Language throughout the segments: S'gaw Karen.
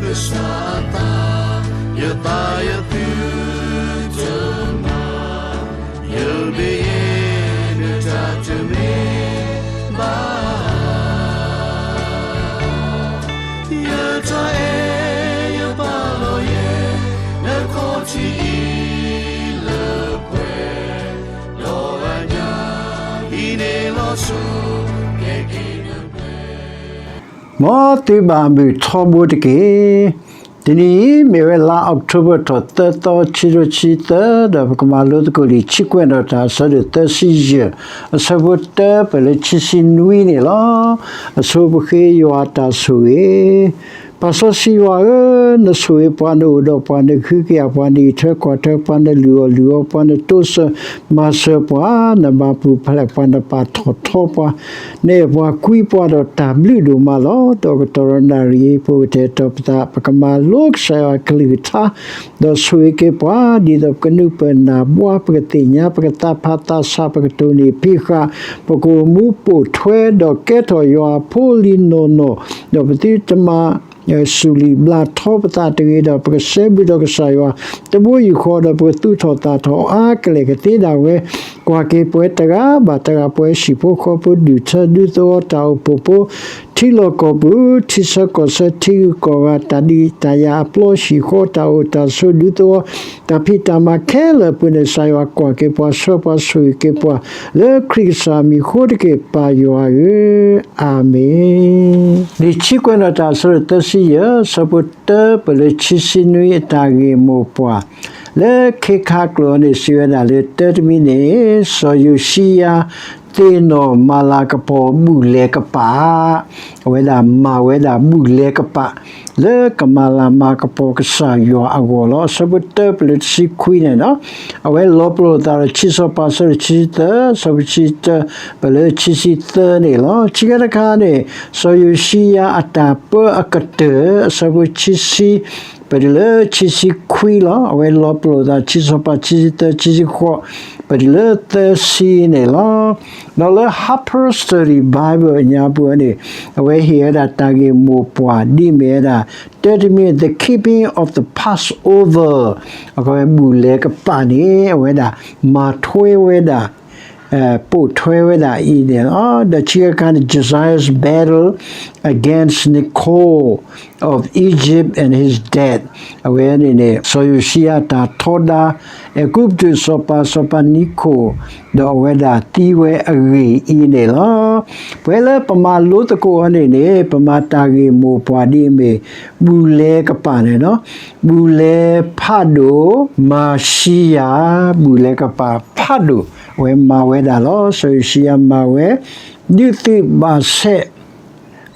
ကစၢ်အသး, ယသးယသုတမၤ, ယမ့ၢ်ယဲ နတၢ်တမ့ၢ်ဘၣ် ယတၢ်အဲၣ်ယပာ်လီၤယဲ နခီၣ်ထံးအံၤလၢပှဲၤ, ဒီးအညၣ်အံၤန့ၣ်လီၤစိၤ ကဲက့ၤနပှဲၤ မ်သုဘၣ်မုာ်ထီဘိတက့ၢ်. တနံၤအံၤမ့ၢ်ဝဲလါအီးကထိဘၢၣ်ထီၣ်သၢသီ ခံကထိခံဆံသၢ ဒီးပကမၤလိသကိးလံာ် ဆံကွဲးနီၣ်တၢ်အဆၢဒိၣ်သၢဆံယဲၢ် အဆၢဖိတၢပၢၢ်လၢခံဆံနွံန့ၣ်လီၤ. အဆိပဃ့ယွၤအတၢ်ဆိၣ်ဂ့ၤ ပၢ်စီဆှံယွၤဧၢ, နဆိၣ်ဂ့ၤပှၤ နအိၣ်ဒီးပှၤ နကဟုကယာ်ပှၤ နအံးထွဲကွၢ်ထွဲပှၤ နလုၢ်အီၣ်လုၢ်အီပှၤ နတိစၢၤမၤစၢၤပှၤ နဘၣ်ပူၤဖျဲးပှၤ နပာ်ထီၣ်ထီပှၤ နအဲၣ်ပှၤကွံပှၤဒီးတၢ်ဘျုးဒိၣ်မးလီၤ. ဒီးကတီၢ်ဒီးနၣ်ရံၣ်အံၤ ပကတဲာ်ကတီၤပသး ပကမၤလိကစၢ်ယွၤအကလုၢ်ကထါ ဒီးဆိၣ်ဂ့ၤက့ၤပှၤ ဒ်သိးပကနုာ်ပၢၢ်နၢ်ဘှါ ပကသ့ၣ်ညါ ပကသးဖးသးဆး ပကတိၢ်နီၣ်ဖံးဃာ် ပကအိၣ်မူပိာ်ထွဲ ဒီးကဲထီၣ်ယွၤအဖိလံနီၢ်နီၢ် ဒီးပသုတမၤ စူၢ်လံာ်ဘျၣ်ထီပသးတဂ့ၤဒီး ပကစဲဘူးဒီးကစၢ်ယွၤ တဘိယူၢ်ဃီ ဒီးပကသူၣ်ထီၣ်သးထီၣ်အါကလဲာ်ကသ့ဒၣ်ဝဲ ကွၢ်က့ၤပှၤတဂၤဘၣ်တဂၤ ပှၤဟံၣ်ဖိဃီဖိ ဒူၣ်ထၢဒူသဝီ တၢ်အိၣ်ဖှိၣ်ဖိ ထံလီၢ်ကီၢ်ပူၤ ထံဆၢကီၢ်ဆၢ ထံဂုၤကီၢ်ဂၤ တၢ်ဒံးတၢ်ယၤအပျီ ဟံၣ်ဃီ တၢ်အိၣ်တၢ်ဆိး ဒူသဝီ တၢ်ဖံးတၢ်မၤခဲလၢာ်အပူၤန့ၣ် ကစၢ်ယွၤကွၢ်က့ၤပှၤ ဆှၢပှၤဆိၣ်ဂ့ၤက့ၤပှၤ လၢခရံာ်ကစၢ်အမံၤအဃိတက့ၢ် ပၢ်ယွၤဧၢ, အၤမ့ၣ်. လံာ်ဆံကွဲးနီၣ်တၢ်အဆၢဒိၣ်သၢဆံယဲၢ် အဆၢဖိတၢပၢၢ်လၢခံဆံနွံ အတၢ်ဂ့ၢ်မိၢ်ပှၢ် လၢခ့ခါကျိာ်န့ၣ် စံးဝဲဒၣ်လၢ တၢတမံၤန့ၣ် စီၤယိၤၡံယၤ သ့ၣ်နီၣ်မၤလၤကပီၤဘူၣ်လဲၤကပာ် အဝဲဒၣ်မၤဝဲဒၣ်ဘူၣ်လဲၤကပာ် လၢကမၤလၤမၤကပီၤကစၢ်ယွၤအဂီၢ်လီၤ. အဆၢဖိတၢပၢၢ်လၢတဆံခွံန့ၣ်လီၤ. အဝဲလီၤပလိာ်သးဒီး ခံစီၤပၤ အဆၢဒိၣ်ခံဆံသၢ အဆၢဖိခံဆံတၢ ပၢၢ်လၢခံဆံသၢန့ၣ်လီၤ. ခံခါတခါန့ၣ် စီၤယိၤၡံယၤအတၢ်ပၢအကတၢၢ် အဆၢဖိခံဆံ ပတုၤလၢခံဆံခွံလီၤ. အဝဲလီၤပလိာ်သး ခံစီၤပၤ ခံဆံသၢ ခံဆံဃိး ပတုၤလၢသၢဆံန့ၣ်လီၤ. ဒီးလၢ Harper's Study Bible အညါပူၤန့ၣ် အဝဲဟ့ၣ်ဝဲဒၣ်တၢ်ဂ့ၢ်မိၢ်ပှၢ် ဒ်မ့ၢ်ဝဲဒၣ် တၢတမံၤ the keeping of the Passover အခီပညီ ဘူၣ်လဲၤကပာ်န့ၣ် အဝဲဒၣ်မၤထွဲဝဲဒၣ် ပိာ်ထွဲဝဲဒၣ်အံၤန့ၣ်လီၤ. ဒီးခံခါတခါန့ၣ် Josiah's battle against Necho of Egypt and his death အဝဲန့ၣ်န့ၣ် စီၤယိၤၡံယၤအတၢ်ထီဒါ အဲၤကူပတူးစီၤပၤ စီၤပၤနံခိၣ် ဒီးအဝဲဒၣ်သံဝဲအဂ့ၢ်အံၤန့ၣ်လီၤ. ပဝဲလၢပမၤလိသကိးအီၤန့ၣ်န့ၣ် ပမၤတၢ်ဂ့ၢ်မိၢ်ပှၢ်ဒ်အမ့ၢ် ဘူၣ်လဲၤကပာ်န့ၣ်လီၤ. ဘူၣ်လဲၤဖးဒိၣ် မၤၡံယၤ ဘူၣ်လဲၤကပာ်ဖးဒိၣ် အဝဲမၤဝဲဒၣ်လီၤ. စီၤယိၤၡံယၤမၤဝဲ ဒုးသုးဘၣ်ဆဲး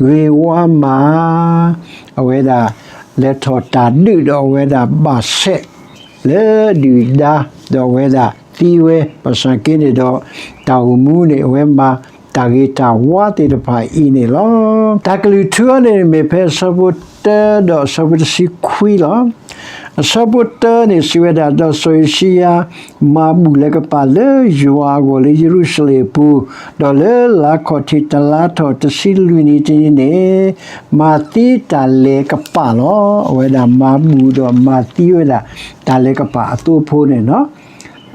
ဂ့ၤဝါမး အဝဲဒၣ် လဲၤထီၣ်တၢ်ဒုးဒီးအဝဲဒၣ်ဘၣ်ဆဲး လၢဒုၣ်ဒါ ဒီးအဝဲဒၣ်သံဝဲ ဘၣ်ဆၣ်က့န့ၣ်ဒီး တၢ်အိၣ်မူန့ၣ် အဝဲမၤတၢ်ဂ့ၤတၢ်ဝါသ့ၣ်တဖၣ်အံၤန့ၣ်လီၤ. တၢ်ကလုၢ်ထူအီၤန့ၣ် မ့ၢ်ဖဲအဆၢဖိတၢဒီးအဆၢဖိတဆံခွံလီၤ. အဆၢဖိတၢန့ၣ် စံးဝဲဒၣ် ဒီးစီၤယိၤၡံယၤ မၤဘူၣ်လဲၤကပာ်လၢယွၤအဂီၢ်လၢယရူၤၡလ့ၣ်အပူၤ, ဒီးလၢလါခီၣ်ထံးတလါထီၣ်တဆံလွံၢ်နံၣ်တနံၤန့ၣ် မၤသံတၢ်လဲၤကပာ်လီၤ. အဝဲဒၣ်မၤဘူၣ်ဒီးမၤသံဝဲဒၣ် တၢ်လဲၤကပာ်အသိဖိန့ၣ်လီၤ.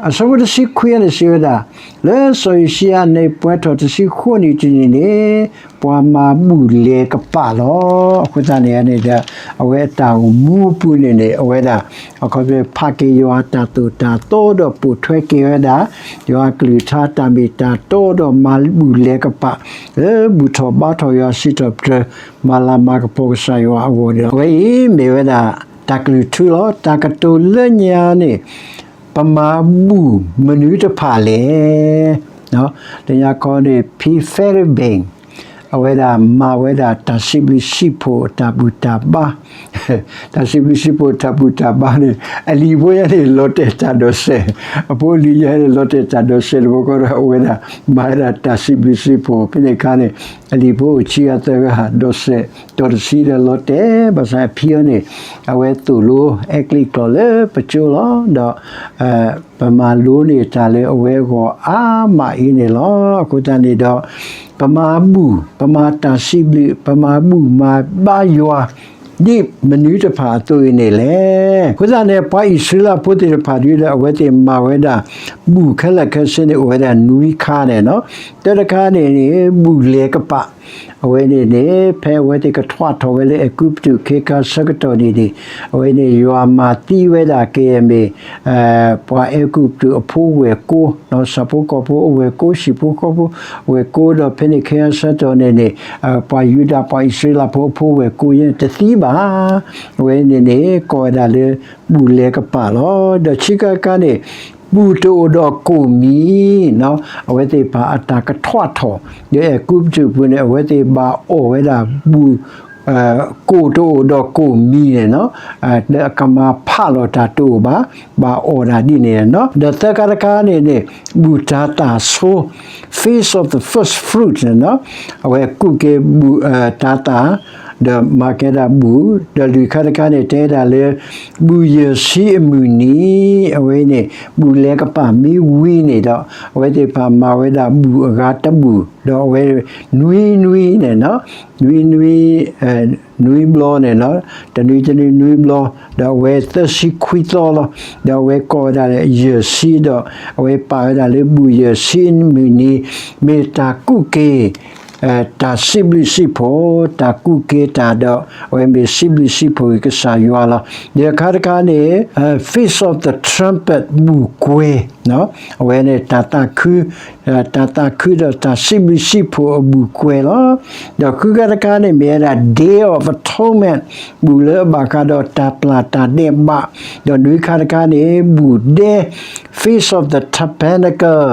အဆၢဖိတဆံခွံန့ၣ်စံးဝဲဒၣ်, လၢစီၤယိၤၡံယၤအနံၣ်ပှဲၤထီၣ်တဆံဃိးနံၣ်တနံၣ်န့ၣ် ပှၤမၤဘူၣ်လဲၤကပာ်လီၤ. အဃိသတးန့ၣ်န့ၣ်ဒီး အဝဲအတၢ်အိၣ်မူအပူၤန့ၣ်န့ၣ် အဝဲဒၣ် အခီပညီဖးက့ၤယွၤအတၢ်သိၣ်တၢ်သီဒီးပိာ်ထွဲက့ၤဝဲဒၣ် ယွၤအကလုၢ်ကထါတၢ်မ့ၢ်တၢ်တီဒီးမၤဘူၣ်လဲၤကပာ် လၢဘူၣ်ထီၣ်ဘါထီၣ်ယွၤစံးထီၣ်ပတြၢၤ မၤလၤမၤကပီၤကစၢ်ယွၤအဂီၢ်န့ၣ် အဝဲအံၤမ့ၢ်ဝဲဒၣ်တၢ်ကလုၢ်ထူလီၤ. တၢ်ကတိၤလၢညါန့ၣ် ပမၤဘူၣ်မနုၤတဖၣ်လဲၣ်. လၢညါခီန့ၣ် ဖံ Fairbanks အဝဲဒၣ်မၤဝဲဒၣ်တၢ်စံးဘျုးစံးဖှိၣ်အတၢ်ဘူၣ်တၢ်ဘါ တၢ်စံးဘျုးစံးဖှိၣ်တၢ်ဘူၣ်တၢ်ဘါန့ၣ် အလံာ်ဖိညါန့ၣ် လီၤတဲာ်တၢ်ဒိးစဲး, အဖိအလံၤညါန့ၣ် လီၤတဲာ်တၢ်ဒိးစဲးတဘျီဃီဒီး အဝဲဒၣ်မၤဝဲဒၣ်တၢ်စံးဘျုးစံးဖှိၣ် ဖဲန့ၣ်အခါန့ၣ် အလံာ်ဖိအိၣ်ဆံဂၤသၢဂၤ ဒိးစဲး တီၢ်တဆံဒီးလီၤတဲာ် ဘၣ်ဆၣ်ဖံအံၤန့ၣ် အဝဲသိၣ်လိအဲကလံးကျိာ်လၢပကၠိလီၤ. ဒီး ပမၤလိန့ၢ်တၢ်လၢအဝဲအဂီၢ်အါမးအံၤန့ၣ်လီၤ. အဃိသတးန့ၣ်ဒီး ပမၤဘူၣ် ပမၤတၢ်စံးဘျုး ပမၤဘူၣ်မၤဘါယွၤ ဒ်မနုၤတဖၣ်အသိးအံၤန့ၣ်လဲၣ်. အဃိသတးန့ၣ် ပှၤအံၣ်စရ့လးဖိသ့ၣ်တဖၣ်ဒီး အဝဲသ့ၣ်မၤဝဲဒၣ် ဘူၣ်ခဲလၢာ်ခဲဆ့န့ၣ် အိၣ်ဝဲဒၣ်နွံခါန့ၣ်လီၤ. တၢ်တခါန့ၣ်န့ၣ် ဘူၣ်လဲၤကပာ်, အဝဲန့ၣ်န့ၣ် ဖဲအဝဲသ့ၣ်ကထွးထီၣ်ဝဲလၢအဲၤကူပတူးခ့ခါဆၢကတီၢ်န့ၣ်န့ၣ် အဝဲန့ၣ်ယွၤမၤသံဝဲဒၣ်က့ၤအမ့ၢ် ပှၤအဲၤကူပတူးအဖိဝဲၢ်ကိ, ဆၣ်ဖိကီၢ်ဖိအဝဲၢ်ကိ, ဟံၣ်ဖိဃီဖိအဝဲၢ်ကိ, ဒီးဖဲန့ၣ်ခဲအံၤဆၢကတီၢ်န့ၣ်န့ၣ် ပှၤယူဒၤပှၤအံၣ်စရ့လးဖိအဖိဝဲၢ်ကိ ယဲတသံဘၣ်. အဝဲန့ၣ်န့ၣ် ကိးဝဲဒၣ်လၢ ဘူၣ်လဲၤကပာ်လီၤ. ဒီးခံခါတခါန့ၣ် ဘူၣ်တအိၣ်ဒီးကိၣ်မံၤ, အဝဲသ့ၣ်တဖၣ်အတၢ်ကထွးထီၣ် လၢအဲၤကူပတူးပူၤန့ၣ် အဝဲသ့ၣ်ဘၣ်အီၣ်ဝဲဒၣ်ဘူၣ် ကိၣ်တအိၣ်ဒီးကိၣ်မံၤန့ၣ်လီၤ. လၢအကမၤဖးလီၤတၢ်တအိၣ်ဘၣ်, ဘၣ်အီၣ်ဒၣ်ဒ်န့ၣ်လီၤ. ဒီးသၢခါတခါန့ၣ်န့ၣ် ဘူၣ်တၤသၣ်ဆိ Feast of the First Fruit န့ၣ်လီၤ. အဝဲကူးက့ၤဘူၣ်တၤသၣ် ဒီးမၤကဲဒၣ်ဘူၣ်, ဒီးလွံၢ်ခါတခါန့ၣ် တဲဒၣ်လၢ ဘူၣ်ယဲၢ်ဆံအမုၢ်နံၤ, အဝဲန့ၣ် ဘူၣ်လဲၤကပာ်မ့ၢ်ဝံၤန့ၣ်ဒီး အဝဲသ့ၣ်တဖၣ်မၤဝဲဒၣ်ဘူၣ်အဂၤတဘူၣ်, ဒီးအဝဲနွံနွံန့ၣ်လီၤ. နွံနွံ နွံဘျီန့ၣ်လီၤ. တနွံတနွံနွံဘျီ, ဒီးအဝဲသၢဆံခွံသီလီၤ. ဒီးအဝဲကိးဝဲဒၣ်လၢယဲၢ်ဆံဒီး အဝဲပာ်ဝဲဒၣ်လၢဘူၣ်ယဲၢ်ဆံမုၢ်နံၤ မ့ၢ်တၢ်ကူးက့ၤ တၢ်စံးဘျုးစံးဖှိၣ်, တၢ်ကူးက့ၤတၢ်ဒီး အဝဲမ့ၢ်စံးဘျုးစံးဖှိၣ်က့ၤကစၢ်ယွၤလီၤ. ဒီးအခါတခါန့ၣ် Feast of the Trumpet ဘူၣ်ကွဲၤ, အဝဲန့ၣ်တၢ်သးခု တၢ်သးခုဒီးတၢ်စံးဘျုးစံးဖှိၣ်အဘူၣ်ကွဲၤလီၤ. ဒီးဃုခါတခါန့ၣ် မ့ၢ်ဝဲဒၣ် Day of Atonement ဘူၣ်လၢအဘၣ်ဃးဒီးတၢ်ပျၢ်တၢ်ဒဲးဘး, ဒီးနွံခါတခါန့ၣ် ဘူၣ်ဒဲ Feast of the Tabernacle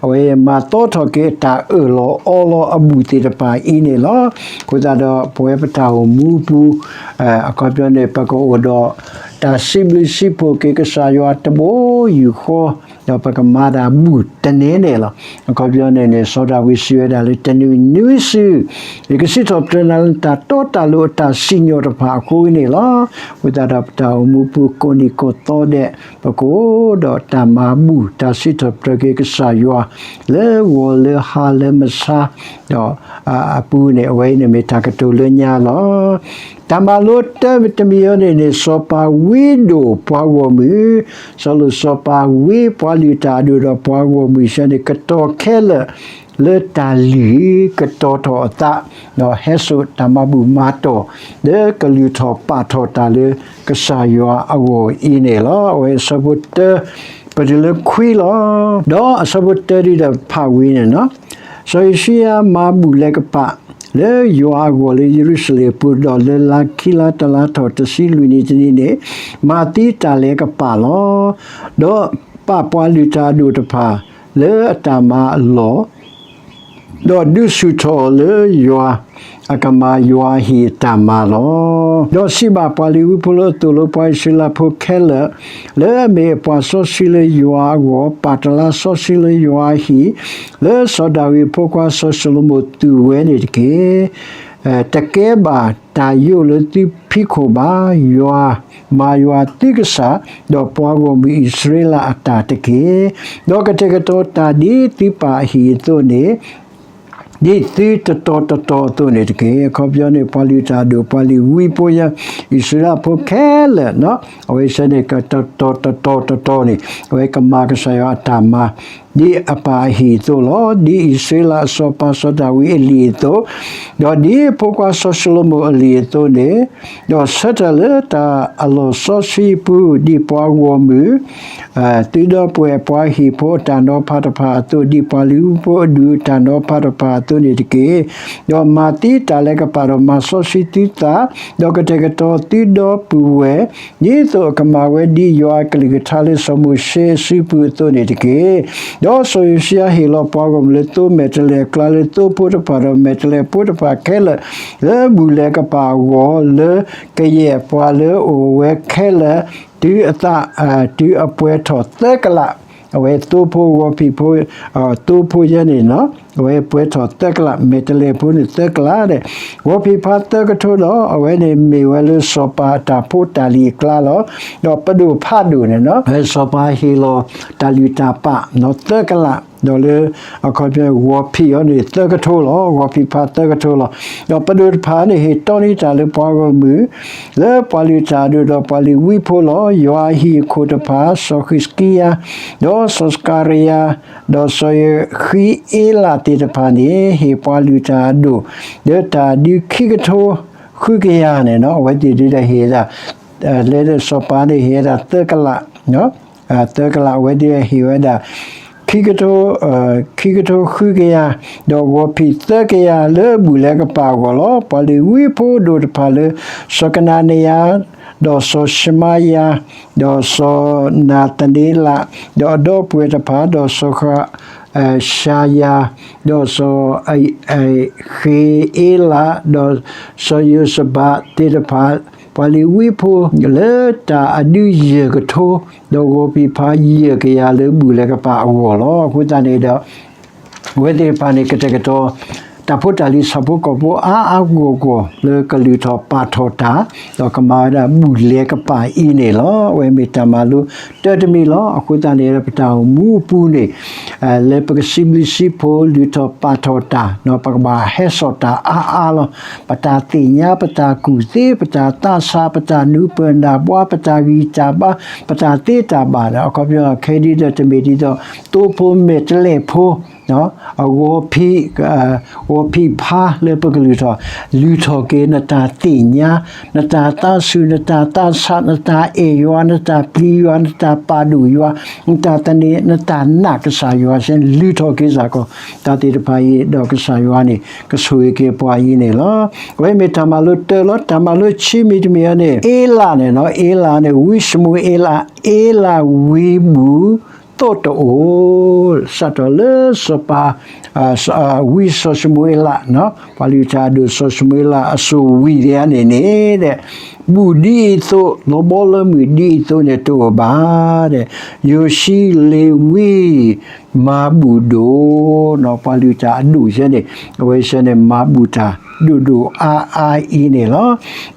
အဝဲမၤသီထီၣ်က့ၤတၢ်အၢၣ်လီၤအီလီၤအဘူၣ်သ့ၣ်တဖၣ်အံၤန့ၣ်လီၤ. အဃိသတးဒီး ပဝဲပတၢ်အိၣ်မူပူၤ အခီပညီန့ၣ် ပကအိၣ်ဒီး တၢ်စံးဘျုးစံးဖှိၣ်က့ၤကစၢ်ယွၤတဘိယူၢ်ဃီ, ဒီးပကမၤတၢ်ဘူၣ်တန့ၢ်န့ၣ်လီၤ. အခီပညီန့ၣ်န့ၣ် စီၤဒၤဝံးစံးဝဲဒၣ်လၢ တနံၤနွံစု ယကစံးထီၣ်ပတြၢၤနၤလၢတၢ်တီတၢ်လိၤအတၢ်စံၣ်ညီၣ်တဖၣ်အဃိန့ၣ်လီၤ. အဃိသတးဒီးပတၢ်အိၣ်မူပူၤကိးနံၤကိးသီဒဲး ပကအိၣ်ဒီးတၢ်မၤဘူၣ်တၢ်စံးထီၣ်ပတြၢၤက့ၤကစၢ်ယွၤ လၢဂီၤလၢဟါလၢမဆါ ဒီးအပူၤန့ၣ် အဝဲအံၤန့ၣ်မ့ၢ်တၢ်ကတိၤလၢညါလီၤ. တၢ်မၤလိတၢ်တမံၤအံၤန့ၣ်န့ၣ် စီၤပၤဝံဒိၣ်ပှၤဂီၢ်မုၢ်, စီၤလိာ်စီၤပၤဝံပှၤလုၢ်တၢ်အဒိၣ်ဒီးပှၤဂီၢ်မုၢ်ဆၢန့ၣ် ကတီၤခဲလၢာ် လၢတၢ်လုၢ်ကတီၤထီၣ်အသး ဒီးဟဲစိာ်တၢ်မၤဘူၣ်မၤတီၢ် လၢကလုၢ်ထီၣ်ပာ်ထီၣ်တၢ်လၢကစၢ်ယွၤအဂီၢ်အံၤန့ၣ်လီၤ. အဝဲအဆၢဖိတၢ ပတုၤလၢခွံလီၤ. ဒီးအဆၢဖိတၢဒ်ဒီးဖးဝံၤန့ၣ်လီၤ. စီၤယိၤၡံယၤမၤဘူၣ်လဲၤကပာ် လၢယွၤအဂီၢ်လၢယရူၤၡလ့ၣ်အပူၤ, ဒီးလၢလါခံလါတလါထီၣ်တဆံလွံၢ်နံၣ်တနံၤန့ၣ် မၤသံတၢ်လဲၤကပာ်လီၤ. ဒီးပာ်ပှၤလုၢ်တၢ်အဒိၣ်တဖၣ် လၢအတၢ်မၤအလီၢ် ဒီးဒုးဆူၣ်ထီၣ်လၢယွၤ အကမၤယွၤအဟံၣ်အတၢ်မၤလီၤ. ဒီးစံးဘၣ်ပှၤလ့ၤဝံဖိလၢအသိၣ်လိပှၤအံၣ်စရ့လးဖိခဲလၢာ်, လၢအမ့ၢ်အပှၤစီဆှံလၢယွၤအဂီၢ်, ပာ်တလါစီဆှံလၢယွၤအဟံၣ်, လၢစီၤဒၤဝံးအဖိခွါစီၤၡလိၤမိၣ်သူၣ်ဝဲန့ၣ်တက့ၢ်. တကဲဘၣ်တၢ်ယိးလၢသုဖံးခိၣ်ဘၣ်. ယွၤမၤယွၤသုကစၢ်, ဒီးပှၤဂီၢ်မုၢ်အံၣ်စရ့လးအတၢ်တက့ၢ်. ဒီးကတဲာ်ကတီၤတၢ်ဒ်သုပာ်အဟံၣ်အသိးန့ၣ်, ဒ်သုတတီၤတတီၤအသိးန့ၣ်တက့ၢ်. အခီပညီန့ၣ် ပှၤလုၢ်တၢ်အဒိၣ် ပှၤလ့ၤဝံဖိယဲၢ် အံၣ်စရ့လးဖိခဲလၢာ်, အဝဲသ့ၣ်န့ၣ် ကတီၤတတီၤတတီၤန့ၣ် အဝဲကမၤကစၢ်ယွၤအတၢ်မၤ ဒ်အပာ်အဟံၣ်အသိးလီၤ. ဒ်အံၣ်စရ့လးအစီၤပၤစီၤဒၤဝံးအလံာ်အသိး, ဒီးဒ်အဖိခွါစီၤၡလိၤမိၣ်အလံာ်အသိးန့ၣ်, ဒီးဆၢထၢၣ်လၢတၢ်အလီၢ်စီဆှံအပူၤ ဒ်ပှၤဂီၢ်မုၢ် သုဒီပုၢ်ဝဲၢ်ပှၤဟံၣ်ဖိအတၢ်နီၤဖးတဖၣ်အသိး, ဒ်ပှၤလ့ၤဝံဖိအဒူၣ်အတၢ်နီၤဖးတဖၣ်အသိးန့ၣ်တက့ၢ်. ဒီးမၤသံတၢ်လဲၤကပာ်ဒီးမၤစီဆှံသုသး, ဒီးကတဲာ်ကတီၤသုဒီပုၢ်ဝဲၢ်, ဒ်သိးအကမၤဝဲဒ်ယွၤအကလုၢ်ကထါလၢစီၤမိၤၡ့အစုပူၤအသိးန့ၣ်တက့ၢ်. ဒီးစီၤယိၤၡံယၤဟ့ၣ်လီၤပှၤဂီၢ်မုၢ်လၢသိမဲာ်တဲၤလဲၤအကျါလၢသိဖိတဖၣ်ဒီးမဲာ်တဲၤလဲၤဖိတဖၣ်ခဲလၢာ် လၢဘူၣ်လဲၤကပာ်အဂီၢ်လၢကယဲၢ်ပှၤလၢအအိၣ်ဝဲခဲလၢာ် တုၤအသး, တုၤအပှဲၤထီၣ်သၢကလး, အဝဲသိဖိဂီၤဖံးဖိ, သိဖိယဲၢ်န့ၣ်လီၤ. အဝဲပှဲၤထီၣ်သၢကလး, မဲာ်တဲးလဲးဖိန့ၣ်သၢကလးဒီး ဂီၤဖံးဖါသၢကထိဒီး အဝဲန့ၣ်မ့ၢ်ဝဲလၢစီၤပၤအတၢ်ဖိတၢ်လံၤအကျါလီၤ. ဒီးပဒိၣ်ဖးဒိၣ်န့ၣ် စီၤပၤဟ့ၣ်လီၤတၢ်လုၢ်တၢ်ပာ်သၢကလး, ဒီးလၢအခီပညီဂီၤဖံးအီၤန့ၣ်သၢကထိလီၤ. ဂီၤဖံးဖါသၢကထိလီၤ. ဒီးပဒိၣ်တဖၣ်န့ၣ်ဟ့ၣ်တီနံတၢ်လၢပှၤဂီၢ်မုၢ် လၢပှၤလုၢ်တၢ်အဒိၣ်ဒီးပှၤလ့ၤဝံဖိလီၤ. ယွၤအဟံၣ်အခိၣ်တဖၣ် စီၤဃံးစကံယၤ ဒီးစီၤစကၤရယၤ ဒီးစီၤယဃံအ့လးသ့ၣ်တဖၣ်န့ၣ် ဟ့ၣ်ပှၤလုၢ်တၢ်အဒိၣ် ဒီးတၢ်ဒုးခံကထိဃုကယၤန့ၣ် အဝဲသ့ၣ်ဒုးဒီးဟ့ၣ်ဒၣ် လဲၤဒီးစီၤပၤန့ၣ်ဟ့ၣ်ဝဲဒၣ်သၢကလး, သၢကလး အဝဲသ့ၣ်ဟ့ၣ်ဝဲဒၣ် ခံကထိ ခံကထိဃုကယၤ, ဒီးဂီၤဖံးသၢကယၤလၢဘူၣ်လဲၤကပာ်အဂီၢ်လီၤ. ပှၤလ့ၤဝံဖိဒိၣ်တဖၣ်လၢ စီၤကနၤနယၤ, ဒီးစီၤၡမါယၤ, ဒီးစီၤနၤသန့လး, ဒီးအဒီပုၢ်ဝဲၢ်တဖၣ်, ဒီးစီၤဃ ၡါယၤ, ဒီးစီၤဃ့အ့လး, ဒီးစီၤယိၤစဘးသ့ၣ်တဖၣ်, ပှၤလ့ၤဝံဖိလၢတၢ်အဒုးယဲၢ်ကထိ, ဒီးဂီၤဖံးဖါယဲၢ်ကယၤလၢဘူၣ်လဲၤကပာ်အဂီၢ်လီၤ. အဃိသတးန့ၣ်ဒီး အဝဲသ့ၣ်တဖၣ်န့ၣ် ကတဲာ်ကတီၤ တၢ်ဖိတၢ်လံၤဆၣ်ဖိကီၢ်ဖိအါအါဂီၢ်ဂီၢ် လၢကလုၢ်ထီၣ်ပာ်ထီၣ်တၢ်, ဒီးကမၤဝဲဒၣ်ဘူၣ်လဲၤကပာ်အံၤန့ၣ်လီၤ. အဝဲမ့ၢ်တၢ်မၤလိတၢ်တမံၤလီၤ. အဃိသတးန့ၣ် ပတၢ်အိၣ်မူအပူၤန့ၣ် လၢပကစံးဘျုးစံးဖှိၣ် လုၢ်ထီၣ်ပာ်ထီၣ်တၢ်, ပကဘၣ်ဟဲစိာ်တၢ်အါအါလီၤ. ပတၢ်သ့ၣ်ညါ, ပတၢ်ကူၣ်သ့, ပတၢ်သးဆး, ပတၢ်နူၤပၢၢ်နၢ်ဘှါ, ပတၢ်ဂံၢ်တၢ်ဘါ, ပတၢ်သ့တၢ်ဘၣ်ဒီး အခီပညီခဲဒ်ဒီး တမ့ၢ်ဒ်သိး သိဖိမဲာ်တဲးလဲးဖိ အဂီၤဖံး, ဂီၤဖံးဖါလၢပကလုၢ်ထီၣ်, လုၢ်ထီၣ်က့ၤနတၢ်သ့ၣ်ညါ, နတၢ်သးဆူၣ်, နတၢ်သးဆး, နတၢ်အဲၣ်ယွၤ, နတၢ်ပျံၤယွၤ, နတၢ်ပာ်ဒိၣ်ယွၤ, နတၢ်သန့ၤ, နတၢ်နာ်ကစၢ်ယွၤစ့ၢ်န့ၣ် လုၢ်ထီၣ်က့ၤစ့ၢ်ကီး တၢ်သ့ၣ်တဖၣ်အံၤ ဒီးကစၢ်ယွၤန့ၣ် ကဆိၣ်ဂ့ၤက့ၤပှၤအံၤန့ၣ်လီၤ. အဝဲမ့ၢ်တၢ်မၤလိတၢလီၤ. တၢ်မၤလိဆံမံၤတမံၤအံၤန့ၣ် အ့လးန့ၣ်, အ့လးန့ၣ် ဝံၡမူၤအ့လး, အ့လးဝံဘူၣ်သိးတအိၣ်, စးထီၣ်လၢစီၤပၤ ဝံစီၤၡမူၤအ့လး, ပှၤလုၢ်တၢ်အဒိၣ်စီၤၡမူၤအ့လးအစိၣ်ဝံၤဒံးန့ၣ်န့ၣ် ဘူၣ်ဒ်အံၤသိး, လီၤဘီလၢမုၢ်ဒ်အံၤသိးန့ၣ်တအိၣ်ဘၣ်ဒီး ယိၤၡံလ့ၤဝံ မၤဘူၣ်ဒိၣ်, ပှၤလုၢ်တၢ်အဒိၣ်စ့ၢ်န့ၣ် အဝဲစ့ၢ်န့ၣ် မၤဘူၣ်တၢ်ဒိၣ်ဒိၣ်အါအါအံၤန့ၣ်လီၤ.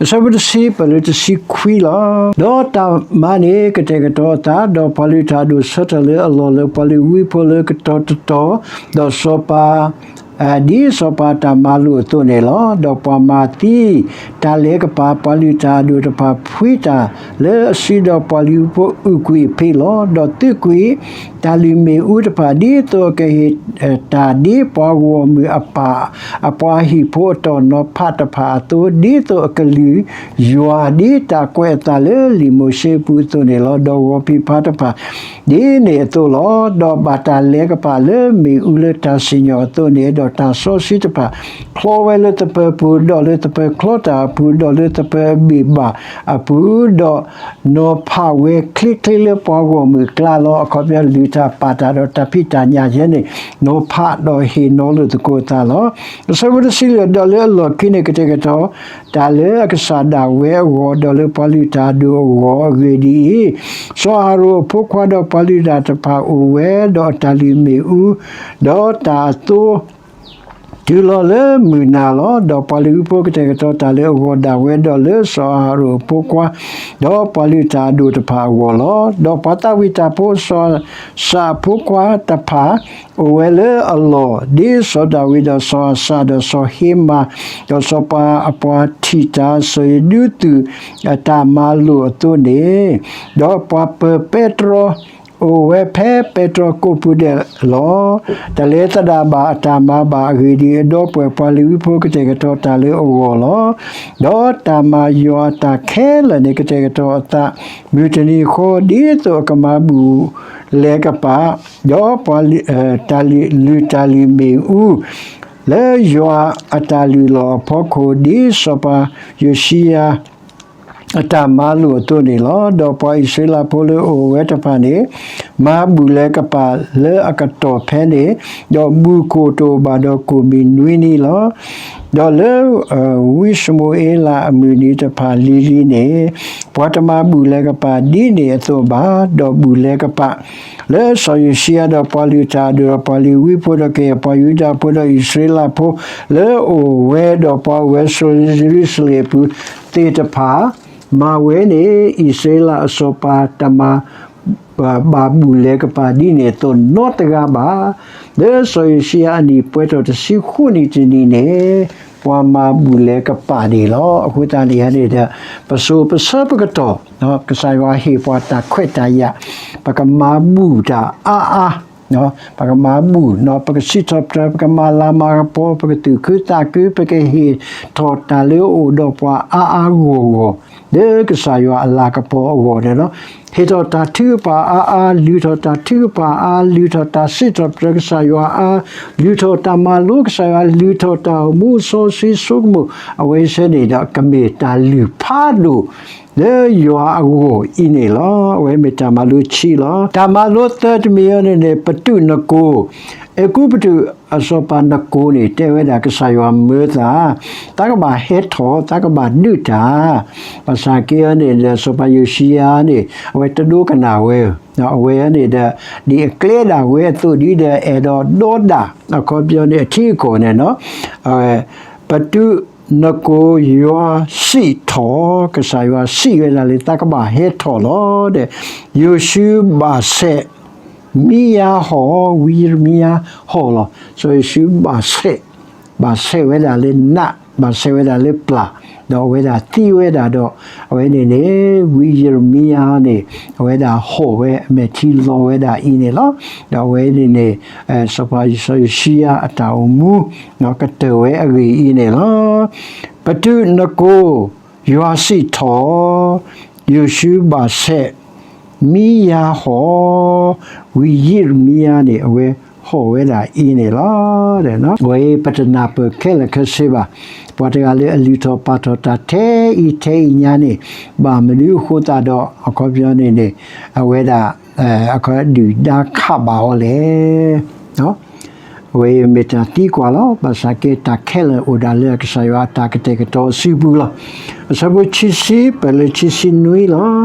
အဆၢဖိတဆံ ပၢၢ်လၢတဆံခွံလီၤ. ဒီးတၢ်မၤန့ၣ် ကတဲာ်ကတီၤအသး, ဒီးပှၤလုၢ်တၢ်အဒိၣ်ဆၢထၢၣ်လၢအလီၢ်လၢပှၤလ့ၤဝံဖိလၢကတီၤတတီၤ, ဒီးစီၤပၤ ဒ်စီၤပၤတၢ်မၤလိာ်အသိးန့ၣ်လီၤ. ဒီးပှၤမၤသံတၢ်လဲၤကပာ်ပှၤလုၢ်တၢ်အဒိၣ်တဖၣ် ဖှံတၢ်လၢအစုဒီးပှၤလ့ၤဝံဖိအုၣ်ကွံာ်အဖံးလီၤ. ဒီးသုးကွံာ်တၢ်လုၢ်မ့ၣ်အူတဖၣ် ဒ်သိးအကဟ့ၣ်တၢ်ဒ်ပှၤဂီၢ်မုၢ်အပၢ် အပှၤဟံၣ်ဖိအတီၢ်နီၤဖးတဖၣ်အသိး, ဒ်သိးအကလုၢ်ယွၤ ဒ်တၢ်ကွဲးအသးလၢလံာ်မိၤၡ့အပူၤအသိးန့ၣ်လီၤ. ဒီးဂီၤဖံးဖါတဖၣ် ဒ်န့ၣ်အသိးလီၤ. ဒီးဘၣ်တၢ်လဲၤကပာ်လၢမ့ၣ်အူလၢတၢ်စံၣ်ညီၣ်အသိးန့ၣ်, ဒီးတၢ်စီဆှံတဖၣ် ချီဝဲလၢသပၢၤပူၤ, ဒီးလၢသပၢၤချီတၢ်အပူၤ, ဒီးလၢသပၢၤအဘ့ၣ်ဘၣ်အပူၤ, ဒီးနီၤဖးဝဲချ့ချ့လၢပှၤဂီၢ်မုၢ်အကျါလီၤ. အခီပညီ လုၢ်တၢ်ပာ်တၢ်ဒီးတၢ်ဖံးတၢ်ညၣ်ယဲန့ၣ် နီၤဖးဒီးဟ့ၣ်နီၤလိာ်သကိးအသးလီၤ. အဆၢဖိတဆံလွံၢ်, ဒီးလၢအလီၢ်ခံန့ၣ် ကတဲာ်ကတီၤ တၢ်လၢအကစၢ်ဒၣ်ဝဲအဂီၢ်, ဒီးလၢပှၤလုၢ်တၢ်အဒိၣ်အဂီၢ်အဂ့ၢ်ဒ်အံၤ, စီၤအၤဟရိၣ်အဖိခွါဒီးပှၤလုၢ်တၢ်တဖၣ်အိၣ်ဝဲဒီးအတၢ်လုၢ်မ့ၣ်အူ, ဒီးတၢ်အသိ တုၤလီၤလၢမုၢ်နၤလီၤ. ဒီးပှၤလ့ၤဝံဖိကတဲာ်ကတီၤတၢ်လၢအဂီၢ်ဒၣ်ဝဲဒီးလၢစီၤအၤဟရိၣ်အဖိခွါ, ဒီးပှၤလုၢ်တၢ်အဒိၣ်တဖၣ်အဂီၢ်လီၤ. ဒီးပှၤသးဝံၣ်တၢ်ဖိစီၤအၤစၢ်အဖိခွါတဖၣ် အိၣ်ဝဲလၢအလီၢ်, ဒ်စီၤဒၤဝံးဒီးစီၤအၤစၢ်ဒီးစီၤဟ့မၤ, ဒီးစီၤပၤအပှၤထံၣ်တၢ် စီၤယဒုသူၣ်အတၢ်မၤလိာ်အသိးန့ၣ်, ဒီးပှၤပၢၤပဲတြီ အိၣ်ဝဲဖဲပဲတြီကိးပူၤဒဲးလီၤ. တလဲၤသဒၣ်ဘၣ်အတၢ်မၤဘၣ်အဂ့ၢ်ဒ်အံၤ, ဒီပုၢ်ဝဲၢ်ပှၤလ့ၤဝံဖိကတဲာ်ကတီၤတၢ်လၢအဂီၢ်လီၤ. ဒီးတၢ်မၤယွၤအတၢ်ခဲလၢာ်န့ၣ် ကတဲာ်ကတီၤအသး မုၢ်တနံၤဃီ ဒ်သိးအကမၤဘူၣ်လဲၤကပာ်, ဒီးပှၤ လုၢ်တၢ်လုၢ်မ့ၣ်အူ လၢယွၤအတၢ်လုၢ်လီၢ်အဖီခိၣ် ဒ်စီၤပၤယိၤၡံယၤ အတၢ်မၤလိာ်အသိးန့ၣ်လီၤ. ဒီးပှၤအံၣ်စရ့လးဖိလၢအိၣ်ဝဲတဖၣ်န့ၣ် မၤဘူၣ်လဲၤကပာ်လၢအကတီၢ်ဖဲန့ၣ်, ဒီးဘူၣ်ကိၣ်တအိၣ်ဘၣ်ဒီးကိၣ်မံၤနွံနံၤလီၤ. ဒီးလၢ ဝံၡမူၤအ့လးအမုၢ်နံၤတဖၣ်လံၤလံၤန့ၣ်, ပှၤတမၤဘူၣ်လဲၤကပာ်ဒ်န့ၣ်အသိးဘၣ်, ဒီးဘူၣ်လဲၤကပာ် လၢစီၤယိၤၡံယၤဒီးပှၤလုၢ်တၢ်အဒိၣ်ဒီးပှၤလ့ၤဝံဖိဒီးကယဲၢ်ပှၤယူဒၤဖိဒီးအံၣ်စရ့လးဖိ လၢအအိၣ်ဝဲဒီးပှၤအိၣ်ဝဲဆိးယရူၤၡလ့ၣ်အပူၤသ့ၣ်တဖၣ် မၤဝဲန့ၣ် အံၣ်စရ့လးအစီၤပၤတမၤ ဘၣ်ဘူၣ်လဲၤကပာ်ဒ်န့ၣ်အသိးနီတဂၤဘၣ်. လၢစီၤယိၤၡံယၤအနံၣ်ပှဲၤထီၣ်တဆံဃိးနံၣ်တနံၤန့ၣ် ပှၤမၤဘူၣ်လဲၤကပာ်န့ၣ်လီၤ. အဃိသတးန့ၣ်န့ၣ်ဒီး ပစိၤပဆၢပကတီၢ် ကစၢ်ယွၤဟ့ၣ်ပှၤတၢ်ခွဲးတၢ်ယာ်, ပကမၤဘူၣ်တၢ်အါအါ ပကမၤဘူၣ်, ပကစံးထီၣ်ပတြၢၤ, ပကမၤလၤမၤကပီၤ, ပကသူၣ်ခုသးခု, ပကဟ့ၣ်ထီၣ်တၢ်လၢအအိၣ်ဒီးပှၤအါအါဂီၢ်ဂီၢ် လၢကစၢ်ယွၤအလၤကပီၤအဂီၢ်န့ၣ်လီၤ. ဟ့ၣ်ထီၣ်တၢ်ထုကဖၣ်အါအါ, လုၢ်ထီၣ်တၢ်ထုကဖၣ်အါ, လုၢ်ထီၣ်တၢ်စံးထီၣ်ပတြၢၤကစၢ်ယွၤအါ, လုၢ်ထီၣ်တၢ်မၤလိကစၢ်ယွၤ, လုၢ်ထီၣ်တၢ်အိၣ်မူစီဆှံဆိကမိၣ်, အဝဲသ့ၣ်န့ၣ်ဒီး ကမ့ၢ်တၢ်လုၢ်ဖးဒိၣ် လၢယွၤအဂီၢ်အံၤန့ၣ်လီၤ. အဝဲမ့ၢ်တၢ်မၤလိခံလီၤ. တၢ်မၤလိသၢတမံၤအံၤန့ၣ်န့ၣ် ပတူးနကိၤ, အဲၤကူပတူးအစီၤပၤနကိၤန့ၣ် တဲဝဲဒၣ်ကစၢ်ယွၤမၢသး, သးကဘၣ်ဟဲထီၣ်, သးကဘၣ်ဒုးတၢ်, ဘၣ်ဆၣ်က့အံၤန့ၣ်ဒီး စီၤပၤယိၤၡံယၤန့ၣ် အဝဲတဒိကနၣ်ဝဲ, အဝဲန့ၣ်ဒီး ဒ်အကျဲဒၣ်ဝဲအသိးဒ်ဒီး အဲၣ်ဒိးဒီဒၣ် အခီပညီန့ၣ် အထံအကီၢ်န့ၣ်လီၤ. ပတူးနကိၤ ယွၤစံးထီၣ်, ကစၢ်ယွၤစံးဝဲဒၣ်လၢသးကဘၣ်ဟဲထီၣ်လီၤဒီး ယိၤၡူဘၣ်ဆဲး မံယၤဟီၣ်, ဝံယံးရမံယၤဟီၣ်လီၤ. စီၤယိၤၡူဘၣ်ဆဲး, ဘၣ်ဆဲးဝဲဒၣ်လၢနး, ဘၣ်ဆဲးဝဲဒၣ်လၢပျၢ်, ဒီးအဝဲဒၣ်သံဝဲဒၣ်ဒီး အဝဲန့ၣ်န့ၣ် ဝံယံးရမံယၤန့ၣ် အဝဲဒၣ်ဟီၣ်ဝဲအမဲာ်ထံလီၤဝဲဒၣ်အံၤန့ၣ်လီၤ. ဒီးအဝဲန့ၣ်န့ၣ် စီၤပၤစီၤယိၤၡံယၤအတၢ်အိၣ်မူ ကတၢၢ်ဝဲအဂ့ၢ်အံၤန့ၣ်လီၤ. ပတူးနကိၤ ယွၤစံးထီၣ်, ယိၤၡူဘၣ်ဆဲး, မံယၤဟီၣ်, ဝံယံးရမံယၤန့ၣ် အဝဲဟီၣ်ဝဲဒၣ်အံၤန့ၣ်လီၤ. အဝဲပတနၢ်ပၢၢ်ခဲလၢာ်ခဲဆ့ဘၣ်. ပှၤတဂၤလၢအလုၢ်ထီၣ်ပာ်ထီၣ်တၢ်ထဲအံၤထဲအံၤညါန့ၣ် ဘၣ်မနုၤအဃိသတးဒီး အခီပညီန့ၣ်န့ၣ် အဝဲဒၣ် အခီဒုၣ်ဒါခးဘၣ်အီၤလဲၣ် အဝဲမ့ၢ်တၢ်သံကွၢ်လီၤ. ဘၣ်ဆၣ်က့တၢ်ခဲလၢာ်အိၣ်ဒၣ်လၢကစၢ်ယွၤအတၢ်ကတဲာ်ကတီၤအစုပူၤလီၤ. အဆၢဖိခံဆံ ပၢၢ်လၢခံဆံနွံလီၤ.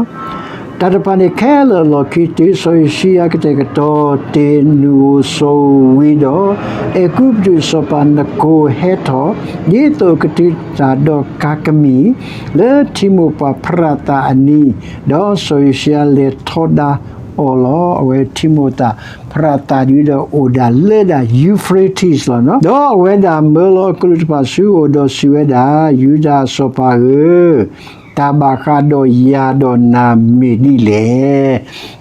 တၢ်တဖၣ်န့ၣ်ခဲလၢာ်အလီၢ်ခံတုၤ စီၤယိၤၡံယၤကတဲာ်ကတီၤတ့ၢ်နုၢ်ဧိၤစီၤဧိၤဝံၤဒီး အဲၤကူပတူးစီၤပၤနကိၤဟဲထီၣ် ဒ်သိးကတုၤတၢ်ဒီးကၤကမံၣ် လၢထံမိၢ်ပှၢ်ဖရၤသးအနံၤ, ဒီးစီၤယိၤၡံယၤလဲၤထီဒါအီၤလီၤ. အဝဲထံမိၢ်သၣ်ဖရၤသးဒ်ဒီးအိၣ်ဒၣ်လၢဒၣ် Euphrates လီၤ. ဒီးအဝဲဒၣ်မၢလီၤအကလူးတဖၣ်ဆူအအိၣ်ဒီးစံးဝဲဒၣ်, ယူဒၤအစီၤပၤဧၢ, တၢ်ဘၣ်ဃးဒီးယၤဒီးနၤမ့ၢ်ဒ်လဲၣ်.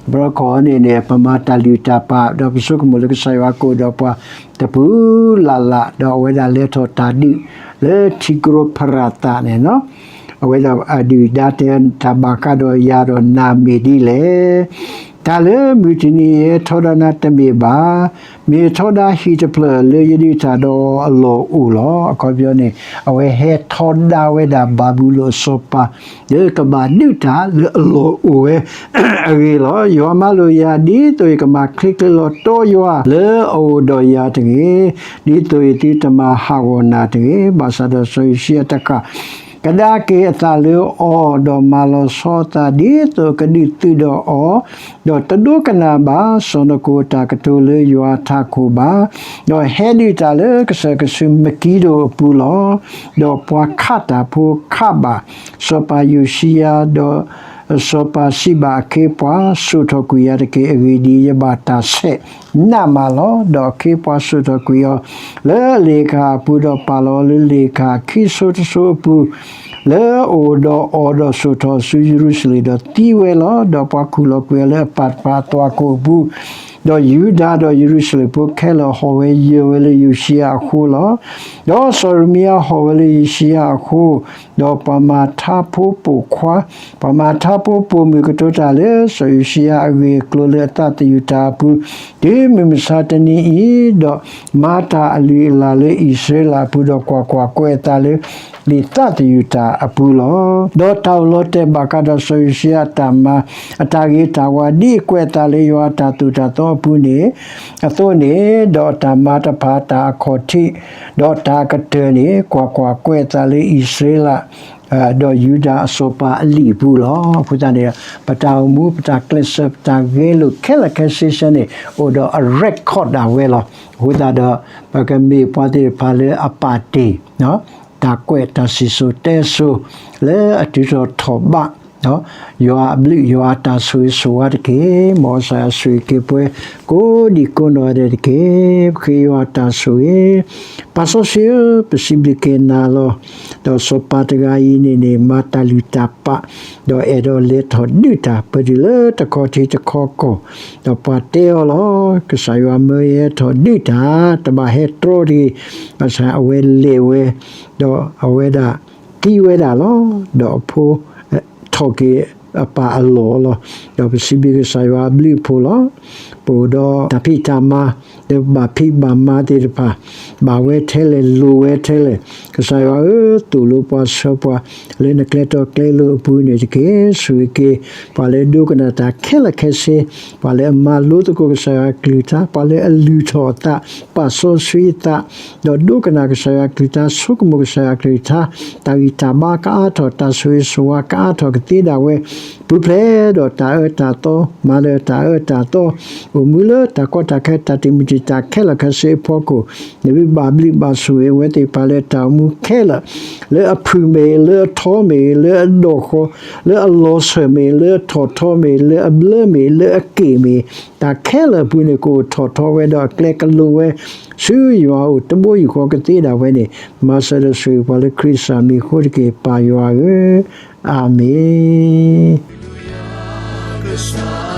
တဘျီခီန့ၣ်န့ၣ် ပမၤတၢ်လုၢ်တၢ်ပာ် ဒီးပဆိကမိၣ်လၢကစၢ်ယွၤကအိၣ်ဒီးပှၤတပူၤလၢ်လၢ်, ဒီးအဝဲဒၣ်လဲၤထီၣ်တၢ်ဒုးလၢထံကျိဖရၤသးန့ၣ်လီၤ. အဝဲဒၣ်အဒုၣ်အဒါတဲ တၢ်ဘၣ်ဃးဒီးယၤဒီးနၤမ့ၢ်ဒ်လဲၣ်. တၢ်လၢမုၢ်တနံၤအံၤဟဲထီဒါနၤတမ့ၢ်ဘၣ်. မ့ၢ်ထီဒါဟံၣ်တဖျၢၣ်လၢယဒုးတၢ်ဒီးအလီၢ်အိၣ်လီၤ. အခီပညီန့ၣ် အဝဲဟဲထီဒါဝဲဒၣ်ဘၤဘူလိၣ်အစီၤပၤ လၢကဘၣ်ဒုးတၢ်လၢအလီၢ်အိၣ်ဝဲအဂ့ၢ်လီၤ. ယွၤမၢလိာ်ယၤဒ်သိးယကမၤချ့ချ့လီၤတီယွၤလၢအအိၣ်ဒီးယၤတဂ့ၤ, ဒ်သိးယသုတမၤဟးဂီၤနၤတဂ့ၤ. ဘၣ်ဆၣ်ဒီးစီၤယိၤၡံယၤတဃၣ် ကဒါက့ၤအသးလၢအီၤ, ဒီးမၤလီၤဆီအသးဒ်သိးကဒုးသုးဒီးအီၤ, ဒီးတဒိကနၣ်ဘၣ်စီၤနကိၤအတၢ်ကတိၤလၢယွၤအထးခိၣ်ဘၣ်, ဒီးဟဲဒုးတၢ်လၢကစၢၢ်ကဆူးမကံဒိၣ်အပူၤလီၤ. ဒီးပှၤခးတၢ်ဖိခးဘၣ်စီၤပၤယိၤၡံယၤ, ဒီးစီၤပၤစံးဘၣ်အခ့အပှၤ, စိာ်ထီၣ်ကွံာ်ယၤတက့ၢ်. အဂ့ၢ်ဒ်အံၤ, ယဘၣ်တၢ်ဆဲးနးမးလီၤ. ဒီးအခ့အပှၤစိာ်ထီၣ်ကွံာ်အီၤလၢအလ့ၣ်ခၣ်အပူၤ, ဒီးပာ်လီၤအီၤလၢလ့ၣ်ခၣ်ခံစိၤတစိၤအပူၤ, လၢအအိၣ်ဒီးအီၤ, ဒီးစိာ်ထီၣ်ဆူယရူၤၡလ့ၣ်, ဒီးသံဝဲလီၤ. ဒီးပှၤခူၣ်လီၤကွံာ်အီၤလၢအပၢ်တဖၣ်အသွၣ်ခိၣ်အပူၤ, ဒီးယူဒၤဒီးယရူၤၡလ့ၣ်ဖိခဲလၢာ်ဟီၣ်ဝဲယၢၤဝဲလၢယိၤၡံယၤအဃိလီၤ. ဒီးစီၤယံးရမံယၤဟီၣ်ဝဲလၢယိၤၡံယၤအဃိ, ဒီးပှၤမၤထါဖိပိာ်ခွါ, ပှၤမၤထါဖိပိာ်မုၣ်ကတိၤတၢ်လၢစီၤယိၤၡံယၤအဂ့ၢ်အကျိၤလၢအသးသယုၢ်တၢ်အပူၤ, တုၤမုၢ်မဆါတနံၤအံၤ, ဒီးမၤတၢ်အလုၢ်အလၢ်လၢအံၣ်စရ့လးအပူၤ, ဒီးကွၢ်ကွၢ်, ကွဲးအသးလၢ လံာ်သးသယုၢ်တၢ်အပူၤလီၤ. ဒီးတၢ်အိၣ်လီၤတဲာ်ဘၣ်ဃးဒီးစီၤယိၤၡံယၤအတၢ်မၤ အတၢ်ဂ့ၤတၢ်ဝါ ဒ်အကွဲးအသးလၢယွၤအတၢ်သိၣ်တၢ်သီအပူၤန့ၣ်, အသိးန့ၣ်, ဒီးအတၢ်မၤတဖၣ်တၢ်အခီၣ်ထံး, ဒီးတၢ်အကတၢၢ်န့ၣ်, ကွၢ်ကွၢ်, ကွဲးအသးလၢအံၣ်စရ့လး ဒီးယူဒၤအစီၤပၤအလံာ်အပူၤလီၤ. အဃိသတးန့ၣ်, ပတၢ်အိၣ်မူ, ပတၢ်ကျဲးစၢး, ပတၢ်ဂဲၤလိာ်ခဲလၢာ်ခဲဆ့န့ၣ်, အိၣ်ဒီးအ record ဒၣ်ဝဲလီၤ. အဃိသတးဒီး, ပကမ့ၢ်ပှၤသ့ၣ်တဖၣ်လၢအပာ်တ့ၢ် တၢ်ကွဲးတၢ်စံၣ်စိၤတဲစိၤ လၢအတုၤထီၣ်ထီၣ်ဘး ယွၤအဘျုးယွၤအတၢ်ဆိၣ်ဂ့ၤဆိၣ်ဝါတက့ၢ်. မ်ကစၢ်ယွၤဆိၣ်ဂ့ၤက့ၤပှၤ ကိးဒံကိးနီၢ်ဂၤဒဲးတက့ၢ်. ပဃ့ယွၤအတၢ်ဆိၣ်ဂ့ၤ, ပၢ်စီဆှံဧၢ, ပစံးဘျုးက့ၤနၤလီၤ. ဒီးစီၤပၤတဂၤအံၤန့ၣ်န့ၣ် မၤတၢ်လုၢ်တၢ်ပာ်, ဒီးအဲၣ်ဒိးလဲၤထီၣ်ဒုးတၢ် ပတုၤလၢတခီထံတခီကီၢ်, ဒီးပှၤတဲအီၤလီၤ. ကစၢ်ယွၤမၢယဟဲထီၣ်ဒုးတၢ်, တဘၣ်ဟဲတြီတဂ့ၤ. ဘၣ်ဆၣ်အဝဲလဲၤဝဲ, ဒီးအဝဲဒၣ်သံဝဲဒၣ်လီၤ. ဒီးအဖိ ထီၣ်က့ၤအပၢ်အလီၢ်လီၤ. ဒီးပစံးဘျုးကစၢ်ယွၤအဘျုးအဖှိၣ်လီၤ. ပအိၣ်ဒီးတၢ်ဖံးတၢ်မၤ, ဒီးပဘၣ်ဖံးဘၣ်မၤသ့ၣ်တဖၣ်, ဘၣ်ဝဲထဲလဲၣ်, လိၣ်ဝဲထဲလဲၣ်, ကစၢ်ယွၤဧၢ, သိၣ်လိပှၤဆှၢပှၤ လၢနကျဲတီကျဲလိၤအပူၤန့ၣ်တက့ၢ်. ဆိၣ်ဂ့ၤက့ၤ ပှၤလၢဒိကနၣ်တၢ်ခဲလၢာ်ခဲဆ့, ပှၤလၢအမၤလိသကိးကစၢ်ယွၤအကလုၢ်ကထါ, ပှၤလၢအလုၢ်ထီၣ်အသး, ပာ်စီဆှံအသး, ဒီးဒိကနၣ်ကစၢ်ယွၤအကလုၢ်ကထါ, ဆိကမိၣ်ကစၢ်ယွၤအကလုၢ်ကထါ, တၢ်ဂံၢ်တၢ်ဘါကအါထီၣ်, တၢ်ဆိၣ်ဂ့ၤဆိၣ်ဝါကအါထီၣ်ကသ့ဒၣ်ဝဲ, ပူၤဖျဲးဒီးတၢ်အၢတၢ်သီ, မၤဒီးတၢ်အၢတၢ်သီ, အိၣ်မူလၢတၢ်ကီတၢ်ခဲ, တၢ်တံာ်မုၢ်တံာ်တာ်ခဲလၢာ်ခဲဆ့အဖီခိၣ်, နဘၣ်ဘျုးဘၣ်ဆိၣ်ဂ့ၤအဝဲသ့ၣ်တဖၣ်လၢတၢ်အိၣ်မူခဲလၢာ်, လၢအဖုၣ်မ့ၢ်, လၢအထီမ့ၢ်, လၢအဒိၣ်ဃီ, လၢအလီၤစၢၤမ့ၢ်, လၢအထီၣ်ထီမ့ၢ်, လၢအဘျၢမ့ၢ်, လၢအက့ၢ်မ့ၢ်, တၢ်ခဲလၢာ်အပူၤန့ၣ် ကအိၣ်ထီၣ်ထီဝဲဒီးအကျဲကလိၤဝဲ ဆူယွၤအအိၣ်တဘိယူၢ်ဃီကသ့ဒၣ်ဝဲန့ၣ်, မၤစၢၤဒီးဆိၣ်ဂ့ၤပှၤလၢခရံာ်စၢ်မံၤအဃိတက့ၢ်, ပၢ်ယွၤဧၢ, အၤမ့ၣ်.